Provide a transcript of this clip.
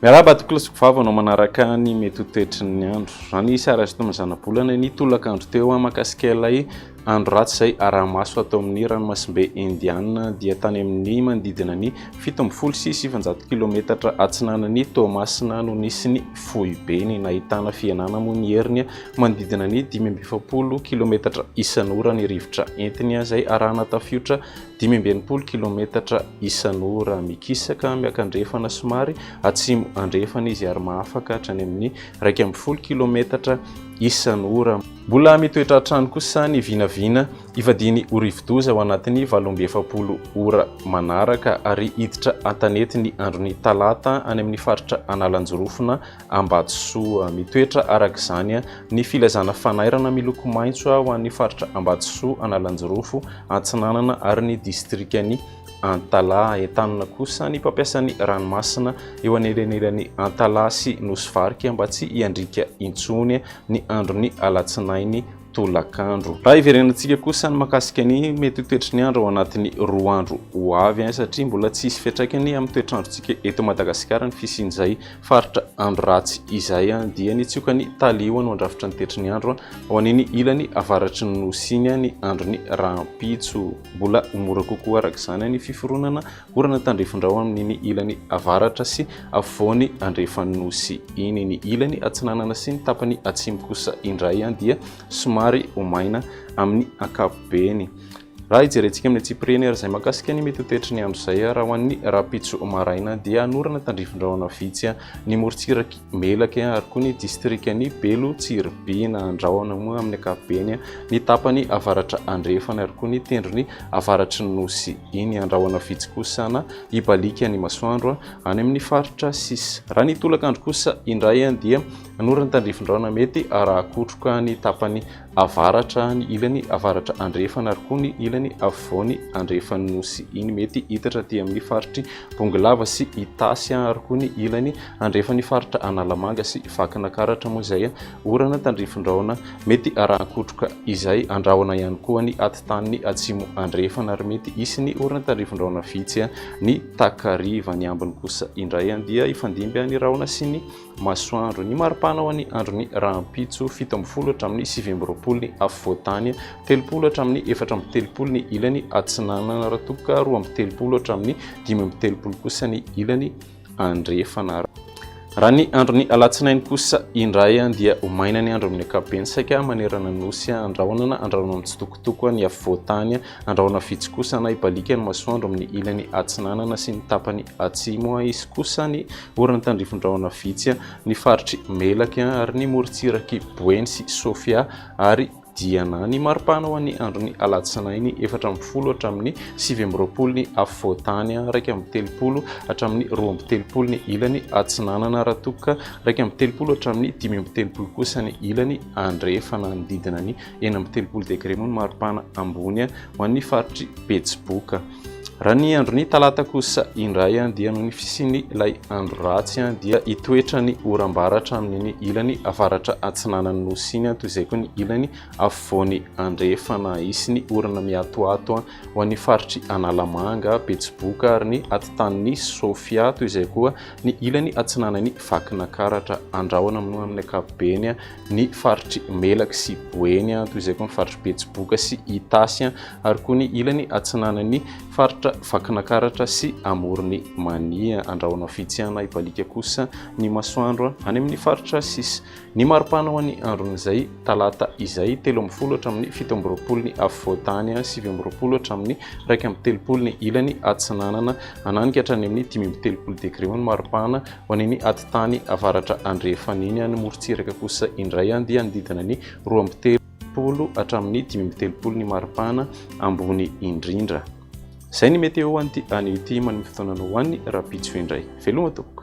Miarahaba tompoko sy vavy anao manaraka ny mety ho toetry ny andro. Raha ny isa azo tamin'ny zanabolana ny tolakandro teo mahakasika ilay andro ratsy izay araha-maso ato amin'ny ranomasimbe Indiana dia tany amin'ny manodidina ny 917 kilometatra atsinanan'i Toamasina no nisy ny foibeny. Nahitana fihenana moa ny heriny manodidina ny 45 kilometatra isan'ora ny rivotra entiny izay arahana tafiotra 65 kilometatra isan'ora. Mikisaka miakandrefana somary atsimo andrefana izy ary mahafaka hatrany amin'ny 11 kilometatra isan'ora. Mbola mitoetra hatrany kosa ny vinavina hivadiany ho rivodoza ao anatin'ny 48 ora manaraka ary hiditra an-tanety ny andron'ny talata any amin'ny faritra Analanjirofona Ambatosoa. Mitoetra araka izany ny filazana fanairana miloko maitso ho an'ny faritra Ambatosoa, Analanjirofo, Antsinanana ary ny distrikan'i Antalaha. Entanina kosa ny mpampiasa ny ranomasina eo anelanelan'i Antalaha sy Nosy Varika mba tsy hiandriaka intsony ny andron'ny alatsinainy tolakandro. Raha hiverenantsika kosa ny mahakasika ny mety ho toetry ny andro ao anatin'ny 2 andro ho avy, satria mbola tsy hisy fiantraikany amin'ny toetr'androntsika eto Madagasikara ny fisian'izay faritra andro ratsy izay, dia ny tsiokan'i Talio no handrafitra ny toetry ny andro ao an'iny ilany avaratry ny Nosy iny ny andron'ny rahampitso. Mbola ho mora kokoa araka izany ny fiforonana orana tandrifin-drahona amin'iny ilany avaratra sy afovoany andrefan'ny Nosy iny. Ny ilany atsinanana sy ny tapany atsimo kosa indray dia somary ho maina amin'ny ankapobeny. Raha hijerentsika amin'ny antsipiriany ary izay mahakasika ny mety ho toetry ny andro izay, raha ho an'ny rahampitso maraina dia hanorana tandrifin-drahona vitsy ny morontsirak'i Melaky ary koa ny distrikan'i Belo Tsiribihina. Andrahona moa amin'ny ankapobeny ny tapany avaratra andrefana ary koa ny tendrony avaratry ny Nosy iny. Andrahona vitsy kosa na hibaliaka ny masoandro any amin'ny faritra sisa. Raha ny tolakandro kosa indray dia hanorana tandrifin-drahona mety araha-kotroka ny tapany avaratra, ny ilany avaratra andrefana ary koa ny ilany afovoany andrefan'ny Nosy iny. Mety hitatra aty amin'ny faritr'i Bongolava sy Itasy ary koa ny ilany andrefan'ny faritra Analamanga sy Vakinakaratra moa izay orana tandrifin-drahona mety arahan-kotroka izay. Andrahona ihany koa ny atitaniny atsimo andrefana ary mety hisy ny orana tandrifin-drahona vitsy ny takariva. Ny ambiny kosa indray dia hifandimby ny rahona sy ny masoandro. Ny maripana ho an'ny andron'ny rahampitso, 17 hatramin'ny 29 ny afovoan-tany, 30 hatramin'ny 34 ny ilany atsinanana, raha toa ka 32 hatramin'ny 35 kosa ny ilany andrefana. Raha ny andron'ny alatsinainy kosa indray dia ho maina ny andro amin'ny ankapobeny saika manerana ny Nosy, andrahonana andrahona mitsitokotoko ny afovoan-tany, Andrahona vitsy kosa na hibaliaka ny masoandro amin'ny ilany atsinanana sy ny tapany atsimo. Hisy kosa ny orana tandrifin-drahona vitsy ny faritr'i Melaky ary ny morontsirak'i Boeny sy Sofia ary Diana. Ny maripana ho an'ny andron'ny alatsinainy 14 hatramin'ny 29 ny afovoan-tany, 31 hatramin'ny 32 ny ilany atsinanana raha toa ka 31 hatramin'ny 35 kosa ny ilany andrefana. Manodidina ny 36 degre moa ny maripana ambony ho an'ny faritr'i Betsiboka. Raha ny andron'ny talata kosa indray dia noho ny fisian'ilay andro ratsy dia hitoetra ny oram-baratra amin'iny ilany avaratra atsinanan'ny Nosy iny toy izay koa ny ilany afovoany andrefana. Hisy ny orana miatoato ho an'ny faritr'i Analamanga, Betsiboka ary ny atitanin'i Sofia toy izay koa ny ilany atsinanan'i Vakinakaratra. Andrahona moa amin'ny ankapobeny ny faritr'i Melaky sy Boeny, toy izay koa ny faritr'i Betsiboka sy Itasy ary koa ny ilany atsinanan'ny faritra Vakinakaratra sy Amoron'i Mania. Andrahona Fitsiana hibaliaka kosa ny masoandro any amin'ny faritra sisa. Ny maripana ho an'ny andron'izay talata izay, 13 hatramin'ny 27 ny afovoan-tany, 29 hatramin'ny 31 ny ilany atsinanana, hananika hatrany amin'ny 35 degre ny maripana Ho an'iny atitany avaratra andrefana iny, any morontsiraka kosa indray dia hanodidina ny 32 hatramin'ny 35 ny maripana ambony indrindra. Izay ny météo an'ity anio ity, manome fotoana anao ho an'ny rahampitso indray. Veloma tompoko.